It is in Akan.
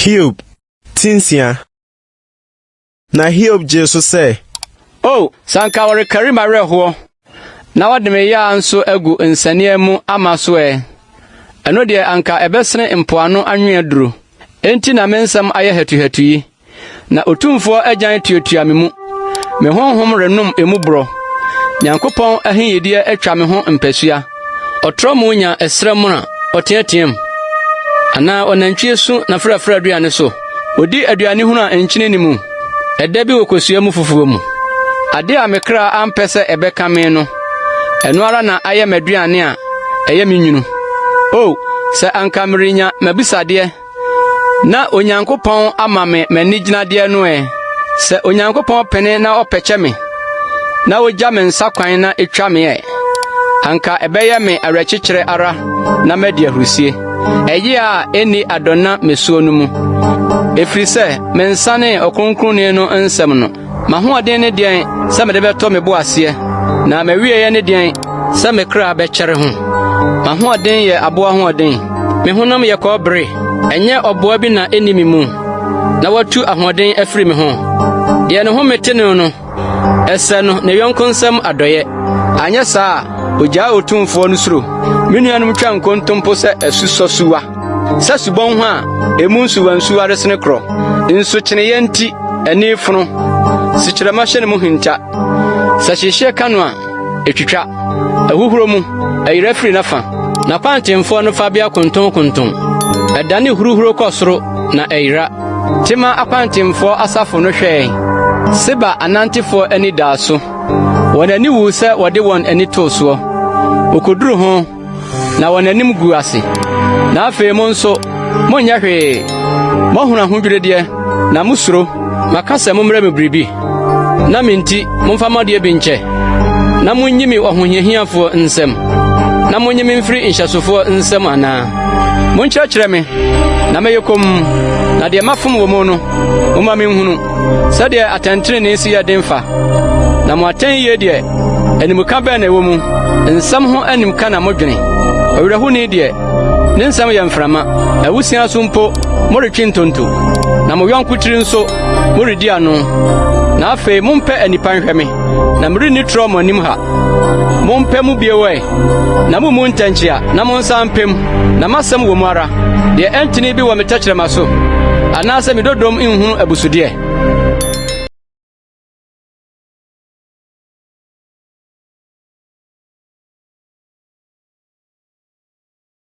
Hiob ti nsia. Na Hiob gyee so sɛ. O, sɛ anka wɔrekari m'awerɛhoɔ, na wɔde me yea nso agu nsania mu ama so ɛ! Ɛno deɛ anka ɛbɛsene mpoano anwea duru. Enti na me nsɛm ayɛ hatuhatu yi, na Otumfoɔ agyan tuatua me mu. Me honhom renom emu borɔ. Nyankopɔn ahiyideɛ atwa me ho mpasua. Ɔtrɔm nya ɛserɛ mono a, ɔteɛteɛm, anaa ɔnantwie su n'afrafraduane so. Odi aduane hunu a nkyene nni mu, ɛdɛ bi wɔ kosua mu fufuo mu. Ade a me kra ampɛ sɛ ɛbɛka me no, ɛno ara na ayɛ m'aduane a ɛyɛ me nwunu. O, sɛ anka merenya m'abisadeɛ, na Onyankopɔn ama me m'anigyinadeɛ no ɛ! Sɛ Onyankopɔn pene na ɔpɛkyɛ me, na ogya me nsa kwan na etwa me ɛ! Anka ɛbɛyɛ me awerɛkyekyerɛ ara na madi ahurusie, ɛyea a enni adɔna mmesuo no mu. Ɛfiri sɛ mensanee Ɔkronkronni no nsɛm no. M'ahoɔden ne deɛn sɛ mede bɛtɔ me bo aseɛ, na m'awieeɛ ne deɛn sɛ me kra bɛkyɛre ho? M'ahoɔden yɛ aboa ahoɔden, me honam yɛ kɔbere, ɛnyɛ ɔboa bi na enni me mu, na watu ahoɔden afiri me ho. Deɛ ne home te no no, ɛsɛ no ne yɔnko nsam adɔeɛ, anyɛ saa a, ogyaa Otumfoɔ no suro. Me nuanom twa nkontompo sɛ asusɔsuwa, sɛ subɔn a emu nsuwansuwa resene korɔ. Nsukyeneeɛ nti ani fono, sukyerɛmma hyɛ ne mu hinta. Sɛ hyehyeɛ ka no a, etwitwa. Ahuhuro mu, ɛyera firi n'afa. N'akwantemfoɔ no fabea kontonkonton. Ɛdane huruhuro kɔ soro na ɛyera. Tema akwantemfoɔ asafo no hwɛe. Seba anantefoɔ ani daa so. Wɔn ani wuu sɛ wɔde wɔn ani too soɔ. Wokoduru ho, na wɔn anim guu ase. Na afei mo nso, monyɛ hwee. Moahunu ahodwirideɛ, na musuro. Maka sɛ mommrɛ me biribi, na me nti momfa mo adeɛ bi nkyɛ, na munnyi me ɔhohiahiafoɔ nsam, na munnye me mfiri nhyɛsofoɔ nsam anaa? Monkyerɛkyerɛ me, na mɛyɛ komm, na deɛ mafom wɔ mu no, momma minhunu. Sɛdeɛ atɛntrenee si yɛ den fa, na mo atɛnyie deɛ, animka bɛn na ɛwɔ mu? Nsɛm ho animka na modwene. Ɔwerɛhoni deɛ, ne nsɛm yɛ mframa. Awusia so mpo, moretwe ntonto, na mo yɔnko tiri nso, moredi ano. Na afei mompɛ anipa nhwɛ me, na merenni torɔ mo anim ha. Mompɛ mu bio ɛ, na mummu ntɛnkyea, na monsan mpɛ mu, na m'asɛm wɔ mu ara. Deɛ ɛntene bi wɔ me tɛkyerɛma so, anaasɛ me dodom nhunu abusudeɛ?